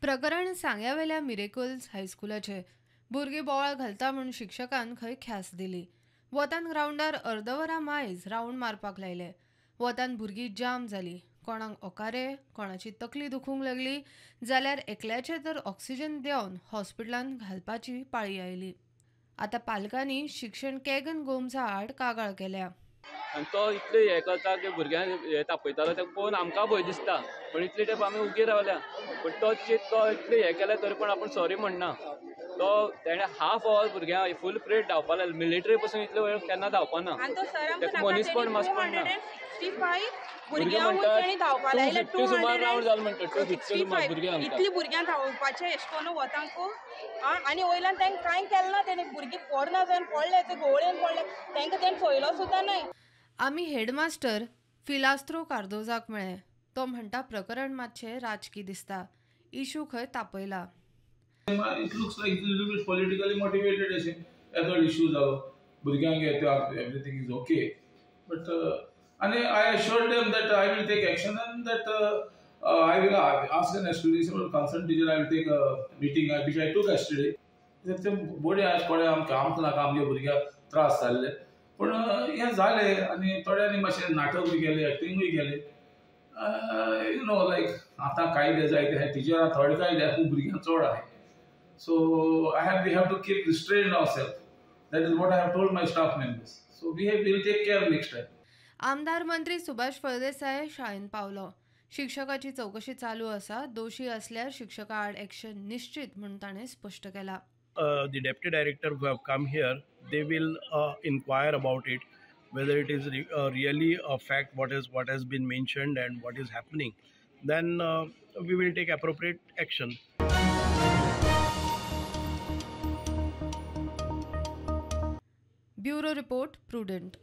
प्रकरण सांग्यावेल्या मिरेकल्स हायस्कुलाचें. भुरगीं बोवाळ घालता म्हूण शिक्षकान खंय ख्यास दिली. वतान ग्रावंडार अर्दवरा मायज रावंड मारपाक लायले. वतान भुरगीं जाम जाली. कोणाक ओकारे, कोणाची तकली दुखूंक लागली, जाल्यार एकल्याचे तर ऑक्सिजन देंवन हॉस्पिटलांत घालपाची पाळी आयली. आतां पालकांनी शिक्षण केगन गोम्सा आड कागाळ केल्या. आनी तो इतले हें करता की भुरग्यांक हे तापयतालो तें पळोवन आमकां भंय दिसता, पूण इतले तेंप आमी उगी रावल्या. पूण तो तो इतले हें केलें तरी पण आपूण सॉरी म्हणना. तो तेणें हाफ our भुरग्यांक फूल पिरियड धांवपा लायलो. मिलिटरी पसून इतले वेळ केन्ना धांवपाना. तेका मनीसपण मातशें पडना. भुरग्यांक धांवपा लायले 250 सुमार रावंड जालो म्हणटा, 250 सुमार भुरग्यांक. इतली भुरग्यांक धांवपाचें एशें करून वतांकू आनी वयल्यान तांकां कांय केलें ना. तेणें भुरगीं पोरना जावन पडले, ते घोवळेन पडले, तांकां तेणें चोयलो सुद्दां न्हय. आमी हेडमास्टर फिलास्त्रो कार्दोजाक मेळ्ळे. तो म्हणटा प्रकरण मातशें राजकी दिसता, इशू खंय तापयला. It looks like little bit politically motivated अशें येदोळ इशू जालो भुरग्यांक. Everything is okay, but आनी I assured them that I will take action and that I will ask an explanation or concerned teacher. I will take a meeting, which I took yesterday. ते बरें आयज कोणें आमकां आमकां नाका आमगे भुरग्यांक त्रास जाल्ले, पूण हें जालें. आनी थोड्यांनी मातशें नाटक बी केलें, एक्टिंगूय केलें. You know लायक आतां कायदे जाय ते टिचरां थोडे कायदे, खूब भुरग्यांक चड आहाय. So I have we have to keep restrain ourself. That is what I have told my staff members. So we have will take care next time. आमदार मंत्री सुभाष फळदेसाय शाळेंत पावलो. शिक्षकाची चवकशी चालू आसा. दोशी असल्यार शिक्षका आड एक्शन निश्चित म्हूण ताणें स्पश्ट केलां. The deputy director who have come here, they will inquire about it, whether it is really a fact what has been mentioned and what is happening. Then we will take appropriate action. Bureau report, Prudent.